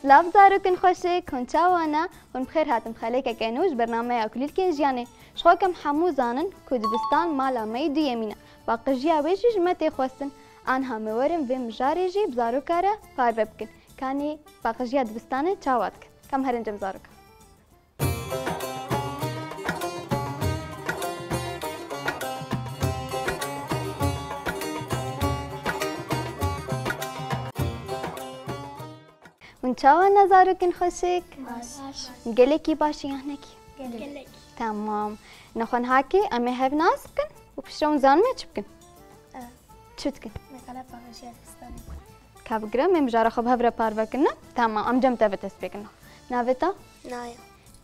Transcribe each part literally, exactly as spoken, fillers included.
Silav zarokên xweşik, hûn çawa ne? Hûn bi xêr hatin xelekeke nû ji bernameya Kulîlkên Jiyanê. Ji xwe kem hemû zanin ku dibistan mala me yê duyemîn e. Paqijiya wê jî ji me tê xwestin. Anha me werin vê mijarê jî bi zaroka re parve bikin. Kanî paqijiya dibistanê çawa dikin? Kam herin cem zaroka. Hûn çawa ne zarokên xweşik? Baş. Gelekî baş in yan nekî? Gelek. Tamam. Nexwe niha kê em ê hev nas bikin û piştre hûn zanime çi bikin? E. Çi dikin? Mesela paqijiya dibistanê. Ka bigire, em ê mijara xwe bi hev re parve kin, ne? Tamam, em cem te ve dest pê kin. Navê te? Naya.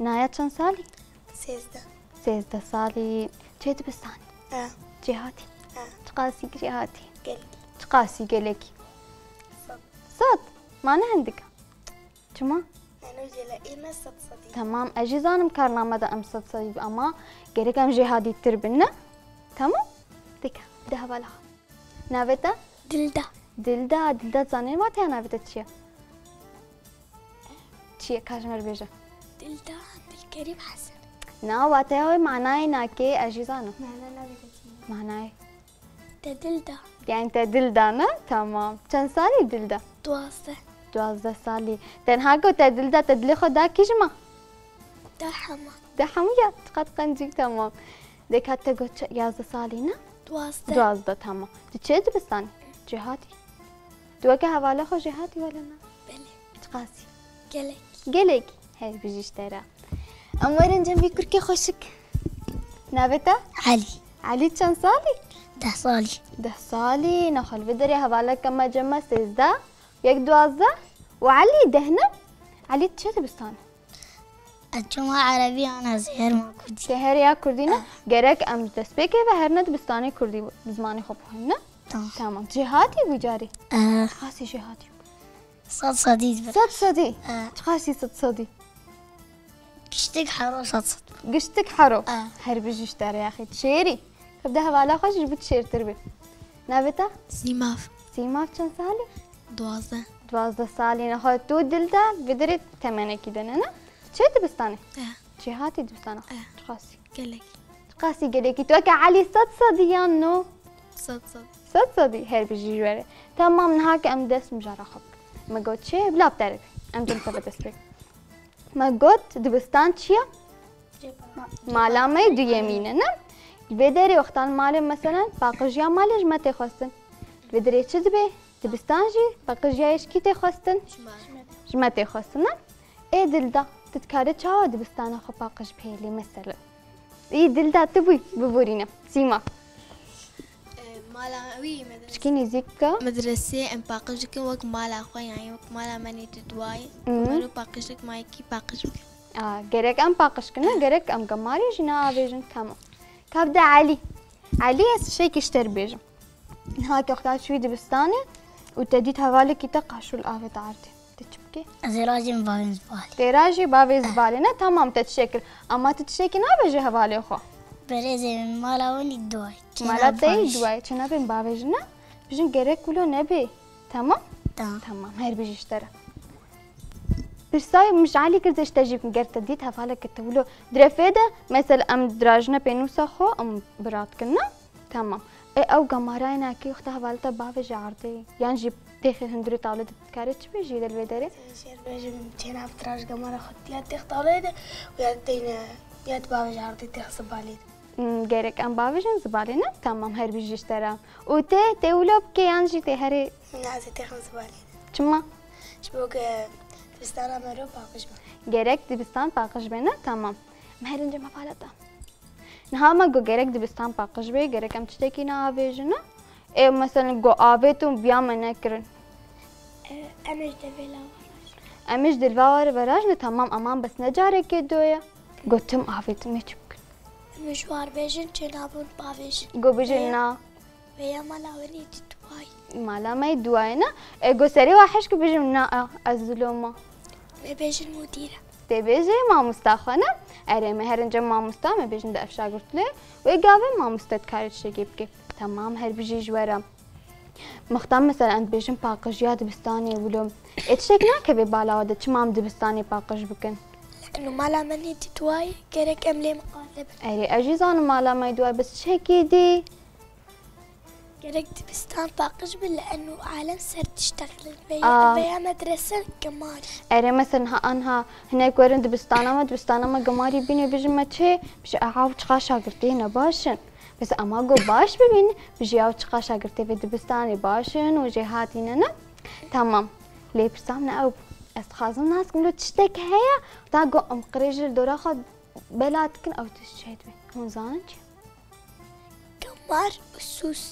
Naya çend salî? Sêzdeh. Sêzdeh salî. Çê dibistanê? E. Cêhatî? E. Çiqasî cêhatî? Gelek. Çiqasî gelekî? Sed. Sed? Ma ne hindik e? Çima? Yanî jêle ê me sed sedî. Tamam, ez jî zanim karname de em sed sedî, ama gerek em jêhatîtir bin, ne? Tamam? Dike, de hevala. Navê te? Dilda. Dilda, Dilda, zanî wateya navê te çi ye? Çi ye, ka ji me re bêje? Dilda Dilkerîm Hesen. Na, wateya wê manayê nakê, ez jî zanim. Mana navê te çi ye? Manayê. Te Dilda. Yani te Dilda, ne? Tamam. Çend salî Dilda? Duwazdeh. Duwazdeh salî. Tenha ku te Dilda, te dilê xwe da kî ji me? Da hema. Da hemû ya, çiqas qencîk, tamam. Deka te got çi, yazdeh salî ne? Duwazdeh. Duwazdeh, tamam. Tu çê dibistanê? Cêhatî. Tu weke hevala xwe jêhatî wele ne? Belê. Çiqasî? Gelek. Gelek. Hey, bijî ji te re. Em werin cem vî kurkê xweşik. Navê te? Elî. Elî çend salî? Deh salî. Deh salî. Nexwe li vê derê hevaleke me cem me sêzdeh. Yek duwazdeh û Elî deh ne? Elî çi dibistan? Ez çûma erebî an ez ê herma kurdî. Te her ya kurdî ne? Ah. Gerek em destpêkê ve herine dibistanê kurdî bi zimanê xwe bixwînin ne? Tamam. Tamam. Cêhatî bû carî? Ah. Qasî cêhatî bû? Sed sedî dibe. Sed sedî? Ah. Çiqasî sed sedî? Giştik hero sed sed. Giştik hero. Ah. Her bijî ji te re yaxî. Çêrî. Xwedê hevala xwe ji bo tu şêrtir be. Navê te? Sîmav. Sîmav çend salî? Duwazdeh. Duwazdeh salî ne. Xwe tu Dilda vê derê temenekî de ne, ne? Çê dibistanê? Eh. Çê hatî dibistana? Eh. Çiqasî? Gelek. Çiqasî gelekî? Tu weke Elî sed sedî yan no? Sed sedî. Sed sedî? Her bijî ji we re. Tamam, niha ke em dest mijara xwe bikin. Me got çê? Bila bi te re be. Em cem te ve dest pê. Me got dibistan çi ye? Mala me duyemîn e, ne? Li vê derê wextan malê, meselen, paqijiya malê ji me tê xwestin. Li vê derê çi dibe? Dibistan jî paqijiya yê ji kî tê xwestin? Ji me. Ji me tê xwestin, ne? Ê Dilda, tu dikarî çawa dibistana xwe paqij bihêlî, meselen? Î Dilda, tu bûy, biborîne. Sîma. E, mala wî medres- Pişkî nêzîk bike. Medresê em paqij dikin wek mala xwe, yani wek mala me nê tu duayê. Mhm. Mero paqij dik, ma yekî paqij bike. A, gerek em paqij kin, ne? Gerek em gemarê jî neavêjin. Tamam. Ka bide Elî. Elî, ez tiştekî ji te re bêjim. Niha ke wexta çûyî dibistanê û te dît hevalekî te qaşûl avêt erdê. Te çi bikî? Ez ê rajim bavên zibalê. Tê rajî bavê zibalê, ne? Tamam, te tiştek kir. Ama tu tiştekî nabêjî hevalê xwe. Berêzê min, mala wan î duway. Mala te î duway. Çênabên bavêjin, ne? Bijin gerek wilo nebê. Tamam? Tamam. Tamam, her bijî ji te re. Pirsa min ji Elî kir, ez ji te jî bikim. Ger te dît hevaleke te wilo direfê de, mesela em dirajine pênûsa xwe, em birat kin, ne? Tamam. Ê ew gemarayê nakê wexta hevalê te bavêje erdê, yan jî têxê hundirê tawlê de, dikarê çi bêjî de li vê derê? Şêr bêjim, çêna bi tiraj gemara xwe ya têx tawlê de û ya têne, ya bavêje erdê têx zibalê de. Hmm, gerek em bavêjin zibalê, ne? Tamam, her bijî ji te re. Û tê, tê wilo bikê yan jî tê herê? Na, ez ê têxim zibalê de. Çima? Ji bo ke dibistana mero paqij be. Gerek dibistan paqij be, ne? Tamam. Em herin cem hevala te. Niha me got gerek dibistan paqij be, gerek em tiştekî neavêjin, ne? Ê, meselen, got avêt û biya me nekirin. E, em ê ji devê lava rajin. Em ê ji dilva were verajin, tamam, aman bes ne carekê do ye. Got tim avêt, em ê çi bikin? Em ê ji war bêjin, çênabûn bavêjin. Got bijin na. Vêya mala winî dî duway. Mala me yî duway ne? E, go serê wa hişk bijim na, e, ez ziloma. Vê bêjin mudîr e. Tê bêjê mamosta xwe ne? Erê, me herin cem mamosta, me bêjin di ev şagirtulê. Wê gavê mamoste dikare tiştekê bike. Tamam, her bijî ji we re. Mixtan mesela em dibêjin paqijiya dibistanê wilo. Ê tiştek nakeve bala we de çima em dibistanê paqij bikin? Lano mala me nê dît wayê, gerek em lê miqate bin. Erê, ez jî zanim mala me dît wayê, bes çekê dî. Gerek dibistan paqij bi, lano alem ser tiştek li veya, Aa. veya medrese gemar. Erê, mesela niha anha hinek werin dibistana me, dibistana me gemarî bîne, bijin me çê, bijî ew çiqa şagirtê ne baş in. Bes ema go baş bibîn, bijî ew çiqa şagirtê vê dibistanê baş in û jêhatî ne, ne? Tamam. Lê pirsa min ew bû. Ez dixwazim nas kim lo tiştek heye, da go em qirêj li dora xwe bela dikin, ew tişt çêdibê. Hûn zanin çi? Gemar û sûs.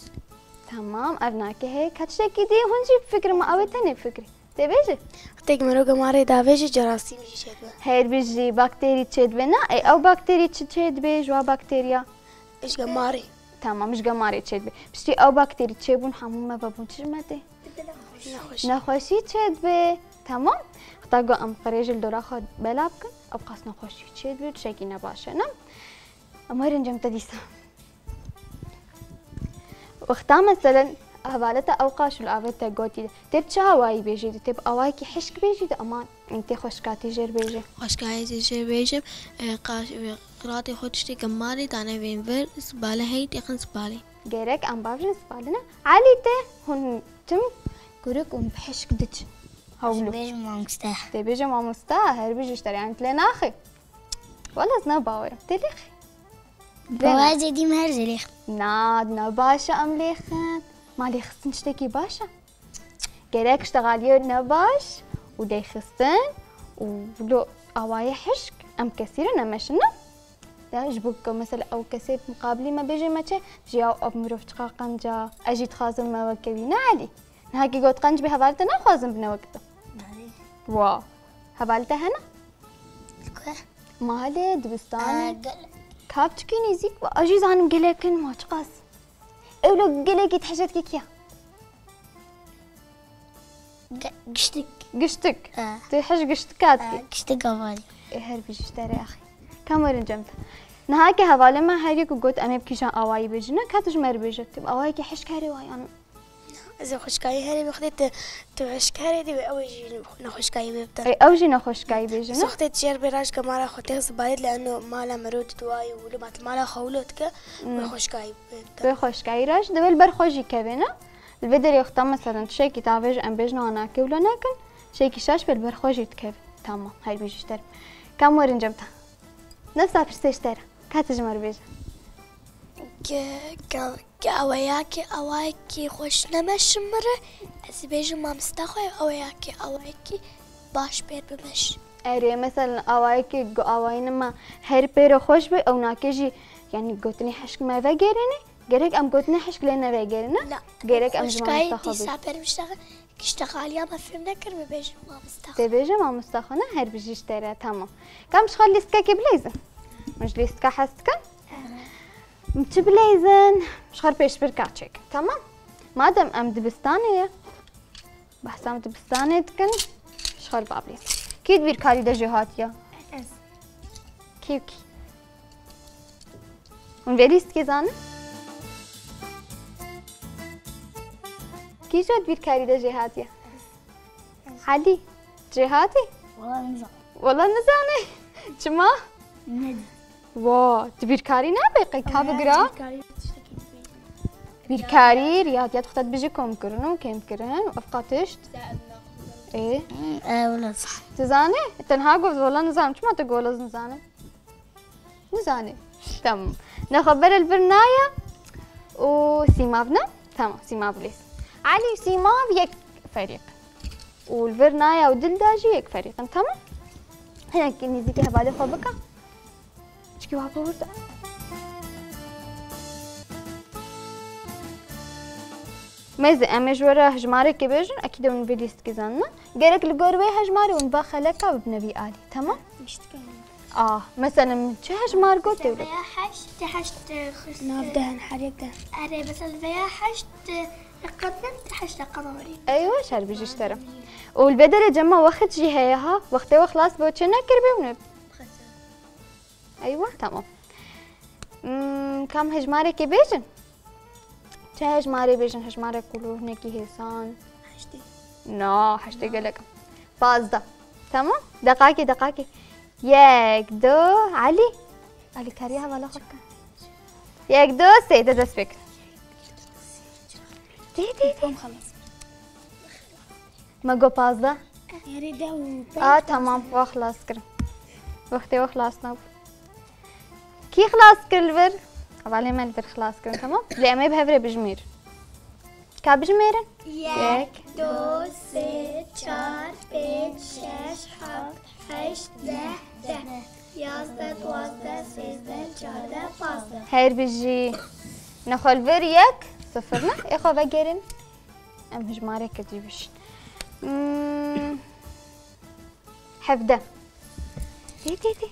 Tamam, ev nake heye. Ka tiştekî dî hûn jî bifikirin, ma ew ê tenê bifikirî. Tê bêjî? Wextê ku mero gemarê davêjî, cerasîm jî çêdibe. Her bijî, bakterî çêdibe, na? Ê, ew bakterî çi çêdibe ji wa bakteriya? Ji gemarê. Tamam, ji gemarê çêdibe. Piştî ew bakterî çêbûn, hemû me vebûn çi ji me tê? Nexweşî. Nexweşî çêdibe. Tamam. Heta ku em qirêj li dora xwe bela bikin, ew qas nexweşî çêdibe, tiştekî nebaş e, ne? Em werin cem te dîsa. Wexta meselen hevaleta ew qaş û li avê te gotî de, tê bi çi awayî bêjî de, tê bi awayekî hişk bêjî de, ama tê xweşkatî jêr bêjê. Xweşkayê jê jêr bêjim, e, qaş, e, qiratê xwe tiştê gemarê dane vên vir, sibale heyî têxin sibalê. Gerek em bavêjin sibalê ne? Elî tê, hûn tim kurik û bi hişk diçin. Hewlo. Bêjim mamoste. Tê bêje mamoste, her bijî ji te re, yani, tu lê naxî. Wela ez ne bawerim. Tê lêxî. Bawer zêdî me her zêlêx. Na, ne baş e em lêxin. Ma lêxistin tiştekî baş e? Gerek ştexaliyê ne baş û lêxistin û lo awayê hişk em kesîrin em meşin ne? De ji bo ku mesela ew kesê muqabilî me bêje me çi? Ji ya ev mirov çiqa qenca, ez jî dixwazim me weke wî ne Elî? Niha kî got qenc bê hevalê te naxwazim bine weke te. Wa. Hevalê te hene? Li ku? Malê, dibistanê. Aa, gel. Ka biçikî nêzîk be, ez jî zanim gelek in ma çiqas. Ew lo gelekî dihişe dikî kiya? Ge-, giştik. Giştik. Aa. Tu hiş giştika dikî? Aa, giştik avalî. Ê her bijî ji te re axî. Kam werin cem te. Niha ke hevalê me her yek got em ê bi kîjan awayî bêjin, ne ka tu ji me re bêje. Tu bi awayekî hişk herê wa yan Ez ê xweşkayî herê bi xwedê tu, tu xweşk herê dî wê ew ê jî nexweşkayî wê bide. Ey, ew jî nexweşkayî bêjin, ne? Wextê tu jêr bê raş gemara xwe têx zibalê, lano mala mirov di duayê û li mat mala xwe wilo dike, wê Hmm. xweşkayî wê bide. Wê xweşkayî raş, divê li ber xwe jî kevê, ne? Li vê derê wexta meselen tişekî tavêj em bêjin anake wilo nekin, tişekî şaş bê li ber xwe jî dikevê. Tamam, her bijî ji te re. Kam werin cem te. Nefsa pirsê ji te re. Ka tu ji me re bêje. Ke, ke, ke awayakê, awayekî xweş nemeşin min re, ez ê bêjim mamosta xwe, awayakê, awayekî baş pêr bimeş. Erê, meselen, awayekî gu-, awayî nima her pêro xweş be, ew nake jî, yanî gotinê hişk me vegêrîne, gerek em gotinê hişk lê nevegêrîne, Na, gerek em ji xweşkayê mamosta xwe dîsa bêjin. Pêr biştaxin. Kiştexaliya me fêm nekir, bibêjim mamosta xwe. Tê bêje mamosta xwe, ne? Her bijî ji te re, tamam. Kam ji xwe lîstikekê bileyzin? Min ji lîstika hez dikin? Min çi bileyzin? Ji xwe pêşbirka çêkin, tamam? Madem em dibistanê ye, behsa em dibistanê dikin, ji xwe ba bileyzin. Kî di bîrkarî de jê hatiye? Ez. Kî û kî? Hûn vê lîstikê zanin? Kî ji bîrkarî de jê hatiye? Elî, jê hatî? Wala nizam. Wala nizane. Çima? Nedî. Wa, tu bîrkarî nabe, qey ka bigira? Bîrkarî, riyadiyat xwe te dibêje kom kirin û kêm kirin û ev qatişt. Ê? Hmm, e, wala zan. Tu zanî? Tenha got wala nizam. Çima tu got wala nizam? Nizanî. Tamam. Nexwe bere li vir naya û sîmav ne? Tamam, sîmav lês. Elî û sîmav yek ferîq. Û li vir naya û dilda jî yek ferîq in. Tamam? Hinek nêzîkî hevalê xwe bike. Çikî wa bihurda. Mêze, em ê ji we re hejmarekê bêjin, ekî de hûn vê lîstikê zanin. Gerek li gor wê hejmarê hûn va xeleka bibine vî alî, tamam? Lîstika. Ah, mesela min çi hejmar got ewle? Veya heşt, heşt, e, xis-, Nav deh, her yek deh. Erê, mesela veya heşt, e, reqem, heşt reqem awarî. Eywa, şer bijî ji te re. Û li vê derê cema wexit jî heye ha, wextê we xilas bo çê nekiribê hûn ê. Eywa, tamam. Hmm, kam hejmarekê bêjin? Çi hejmarê bêjin, hejmarek kulu, hinekî hêsan. Heştê. Na, heştê gelek. Pazdeh. Tamam? Deqakê, deqakê. Yek, du, Elî. Elî kariye hevala xwe bike. Yek, du, sê, de dest pê kir. Dê, dê, dê. Em xelas. Me got pazdeh. Erê de û pênc. A, tamam, we xilas kirin. Wextê we xilas nabû. Kî xilas kir li vir? Hevalê me li vir xilas kirin, tamam? Lê em ê bi hev re bijmêrin. Ka bijmêrin? Yek, du, sê, çar, pênc, şeş, heft, heşt, deh, deh. Yazdeh, duwazdeh, sêzdeh, çardeh, pazdeh. Her bijî. Nexwe li vir yek, sifir ne? Ê xwe vegerin. Em hijmareke dî bişin. Hmm. Hevdeh. Tê, tê, tê.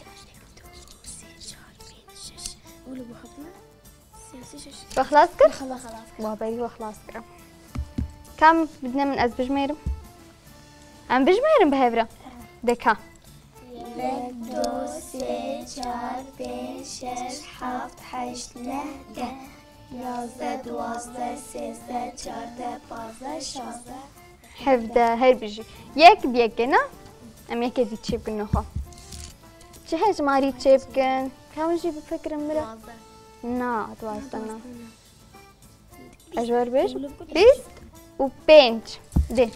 We xilas kir? Wa berî we xilas kir. Kam bidine min ez bijmêrim. Em bijmêrin bi hev re. Deka. Yek, du, sê, çar, pênc, şeş, heft, heşt, neh, deh. Yazdeh, duwazdeh, sêzdeh, çardeh, pazdeh, şazdeh. Hevdeh, her bijî. Yek bi yekê, ne? Em yekê dî çêbikin nexwe. Çi hejmarî çêbikin? Ka hûn jî bifikirin min re. Duwazdeh. Na, duwazdeh na. Ez ji we re bêjim. Bîst û pênc. Dê.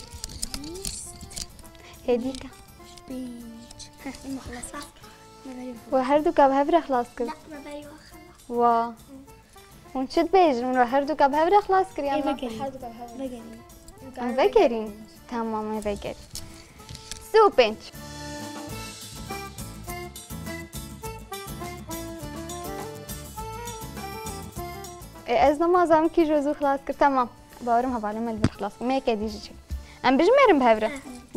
Hêdîka. Pênc. Heh. Ema xelas. We her du ka bi hev re xilas kir. Na, me berî we xelas. Wa. Hûn çi dibêjin? Hûn re her du ka bi hev re xilas kiriye me? Vegerîn. Em vegerîn? Tamam, em vegerîn. Sî û pênc. Ê, ez nema zam kî ji zû xilas kir. Tamam. Bawerim hevalê me li vir xilas kir. Me yekê dî jî çêkir. Em bijmêrin bi hev re.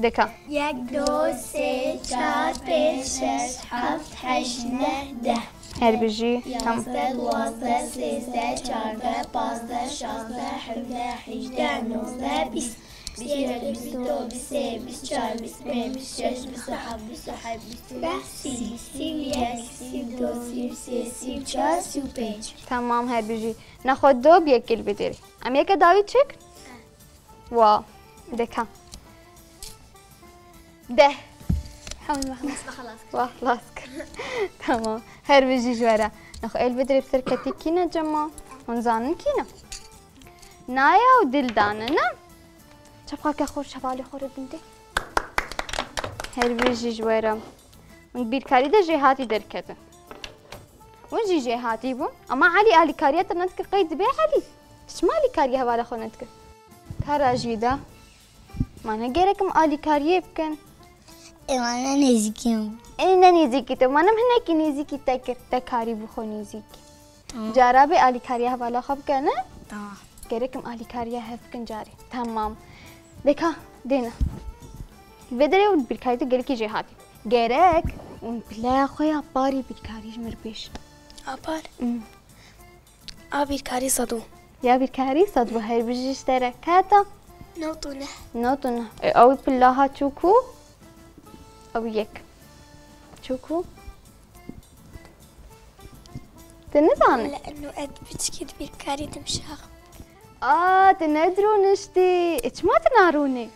Dika. Yek, du, sê, çar, pênc, şeş, heft, heşt, neh, deh. Her bijî. Tamam. Yazdeh, duwazdeh, sêzdeh, çardeh, pazdeh, şazdeh, hevdeh, hejdeh, nozdeh, bîst. Bîst yek, bîst du, bîst sê, bîst çar, bîst pênc, bîst şeş, bîst heft, bîst heft, bîst neh, sî, sî yek, sî du, sî sê, sî çar, sî pênc. Tamam, her bijî. Nexwe du bi yekê li bidirî. Em yeke dawî çêk? Wa, deka. Deh. Hewin we xelas. Wa xilas kir. Tamam. Her bijî ji we re. Nexwe êl bidirê bi ser ketî kî ne cema? Hûn zanin kî ne? Naya û Dildane ne? Çapxake xwe ji hevalê xwe re bindê. Her bijî ji we re. Hûn bîrkarî de jêhatî derketin. Hûn jî jêhatî bûn. Ama Elî alîkariya te nedikir qey dibê Elî. Çima alîkariya hevala xwe nedikir? Kara jî de. Ma ne gerek em alîkariyê bikin. Ê, ma ne nêzîkî min. Ê, ne nêzîkî te. Ma ne em hinekî nêzîkî te kir. Te karî bû xwe nêzîkî. Tamam. Cara bê alîkariya hevala xwe bike, ne? Tamam. Gerek em alîkariya hev bikin carê. Tamam. Deka, dêne. Vê derê û bîrkarî tu gelekî jêhatî. Gerek û pileya xwe ya parî bîrkarî ji min re bêjin. A par? Hmm. A bîrkarî sed û. Ya bîrkarî sed û her bijî ji te re. Kata? Newt û neh. Newt û neh. E, ew pila ha çûkû? Ew yek. Çûkû? Tu nizanî? Leno ez piçkî di bîrkarî dimşax. A, tu nedrûniştî. E, çima tu narûnî?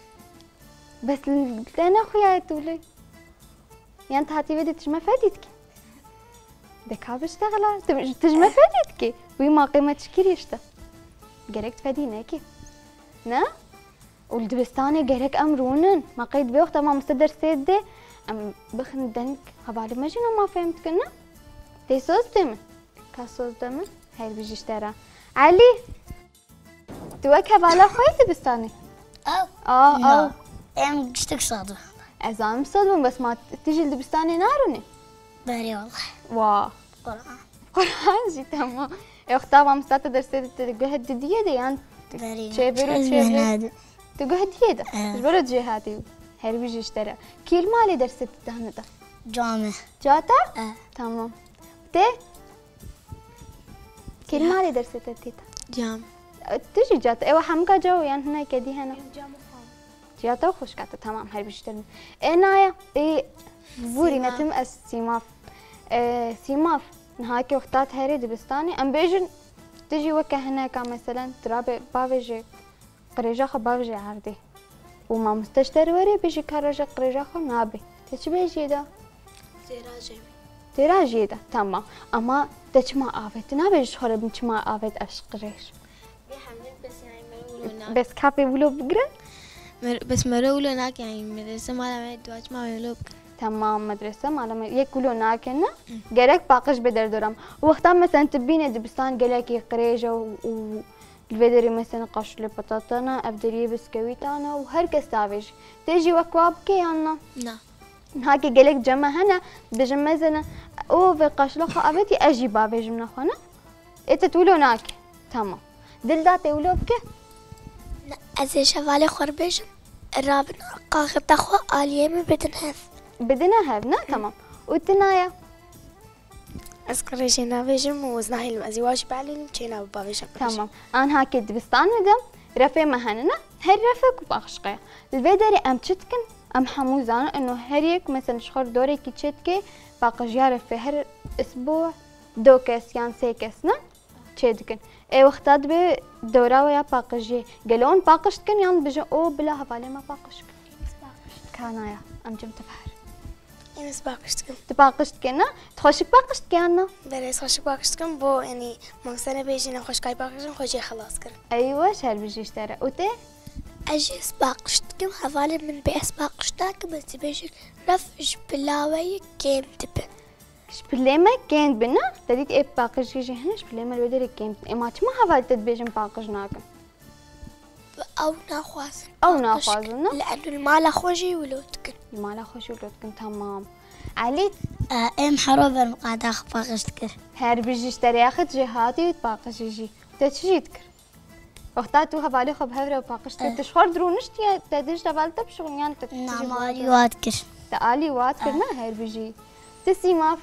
Bes li te nexuyaye tûlê. Yan tu hatî vê dê tu ji me fedî dikî? De ka biştexila. Tu, tu ji me fedî dikî? Wî maqê me çi kirî işte? Gerek tu fedî nekî. Ne? Û li dibistanê gerek em rûnin. Ma qey dibê wexta mamoste dersê didê, em bixin deng hevalê me jî nema fêm dikin, ne? Tê soz dê min? Ka soz de min? Her bijî ji te re. Elî! Tu wek hevala xwe yî dibistanê? Ew? A, Na. Ew. Em giştik sadu. Ez zanim sed bûm, bes ma tu jî li dibistanê narûnî? Berê wala. Wa. Quran. Quran jî, tamam. E, wexta mamoste te dersê didê, tu guh didiyê de yan tu Berê. Çêbir û Ez çêbir. Nadi. Tu guh diyê de. Evet. Ji ber jêhatî. Her bijî ji te re. Kî li malê dersê te dane de? Came. Cata? Evet. Tamam. Te? Kê li malê dersê te tê te? Cam. E, tu jî cata. Ewa hemka cawo yan hineke dî hene? Cam û xan. Cata û xwişka te, tamam, her bijî te. E, naya, e, vûrî Sîmav. Netim ez Sîmav. E, Sîmav, niha ke wexta te herê dibistanê, em bêjin Tu jî weke hineka, meselen, tu rabê bavêjê qirêja xwe bavêjê erdê. Û mamoste ji te re were bêjî kara ji qirêja xwe nabê. Te çi bêjiyê de? Têra jê bî. Têra jê de, tamam. Ama te çima avêt? Tu nabêjî ji xwe re bin çima avêt ev ji qirêj? Bê hemdin bes yani me wilo na. Bes kapê wilo bigire? Mer-, bes mero wilo nake yani medrese mala me dua çima me wilo bigire. Tamam, medrese mala me yek wilo nake ne? Gerek paqij be derdoram. Wexta mesela tu bîne dibistan gelekî qirêj e û, û li vê derê mesela qaşilê patata ne, ev deriyê biskewîta ne û her kes davêjî. Tê jî wek wa bike yan na? Na. Niha ke gelek cem me hene, dibêjin mesela, o vê qaşila xwe avêtî, ez jî bavêjim ne xwe ne? Ê te tu wilo nake. Tamam. Dilda tê wilo bike? Na, ez ê ji hevalê xwe re bêjim. Rabin qaxeta xwe aliyê min bidin hev. Bidine hev, ne? Tamam. Û tu naya? Ez qirêjê navêjim û ez nahêlim. Ez ê wa jî bielînim, çênabe bavêjim qirêjê. Tamam. Anha ke dibistane de refê me hene ne? Her refek û paqijke ye. Li vê derê em çi dikin? Em hemû zanin ino her yek, mesela ji xwe re dorekî çêdike, paqijiya refê her isbû du kes yan sê kes ne? Çêdikin. Ê wexta dibe dora we ya paqijiyê. Gelo hûn paqij dikin yan dibêjin, o bila hevalê me paqij kir? Ka naya, em cem tu fehir. Ê, ez paqij dikim. Tu paqij dikî ne? Tu xweşik paqij dikî yan na? Belê, ez xweşik paqij dikim, bo, yanî, mamoste nebêjî nexweşikayî paqij in, xwe jê xelas kirin. Ey weş, her bijî ji te re. Û tê? Ez jî ez paqij dikim, hevalê min bê ez paqij nakim, ez dibêjim, ref ji bila we yê kêm dibe. Ji bilê me kêm dibe, ne? Te dît ê paqijî jî hene, ji bilê me li wê derê kêm dibe. Ê ma çima hevalê te dibêjin paqij nakim? Ew naxwazin. Ew naxwazin, ne? Li enu li mala xwe jî wilo dikin. Li mala xwe jî wilo dikin, tamam. Elî? E, em hero ber miqada xwe paqij dikir. Her bijî ji te re, yaxî tu jê hatî û tu paqijî jî. Te çi jî dikir? Wexta tu hevalê xwe bi hev re paqij dikir, e, tu ji xwe re dirûniştiye, te dij hevalê te bişixulin yan te... Na, me alî wa dikir. Te alî wa dikir, e, ne? Her bijî. Tu Sîma?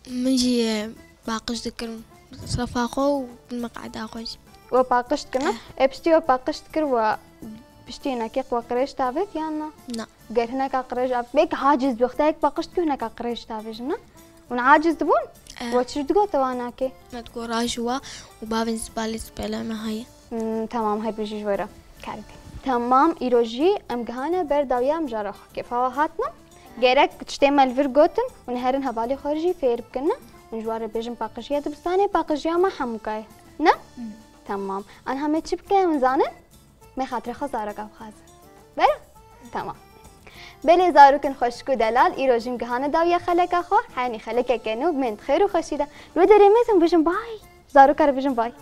Min jî, e, paqij dikirin. Sefa xwe û miqada xwe jî. We paqij dikir, ne? Eh. Ê piştî we paqij dikir, we piştî hinekê we qirêj davêt yan na? Na. Ger hineka qirêj av-, belkî aciz bî, wexta yek paqij dikir hineka qirêj davêjin, ne? Hûn aciz dibûn? Eh. We çi digot te wanakê? Me digot raji wa û bavên zibalê zibêle me heye. Hmm, tamam, her bijî ji we re. Kar bike. Tamam, îro jî em gihane ber dawiya mijara xwe. Kêfa we hatine? Gerek tiştê me li vir gotin, hûn herin hevalê xwe jî fêr bikin, ne? Hûn ji wan re bêjin paqijiya dibistanê, paqijiya me hemûka ye. Ne? Hmm. Tamam. Anha me çi bike, hûn zanin? Me xatirê xwe zaroka bixwazin. Bera? Tamam. Belê zarokên xweşik û delal, îro jî em gihane dawiya xeleka xwe, heynî xelekeke nû, bên di xêr û xweşî de. Li wê derê mêzin bijin bay. Zaroka re bijin bay.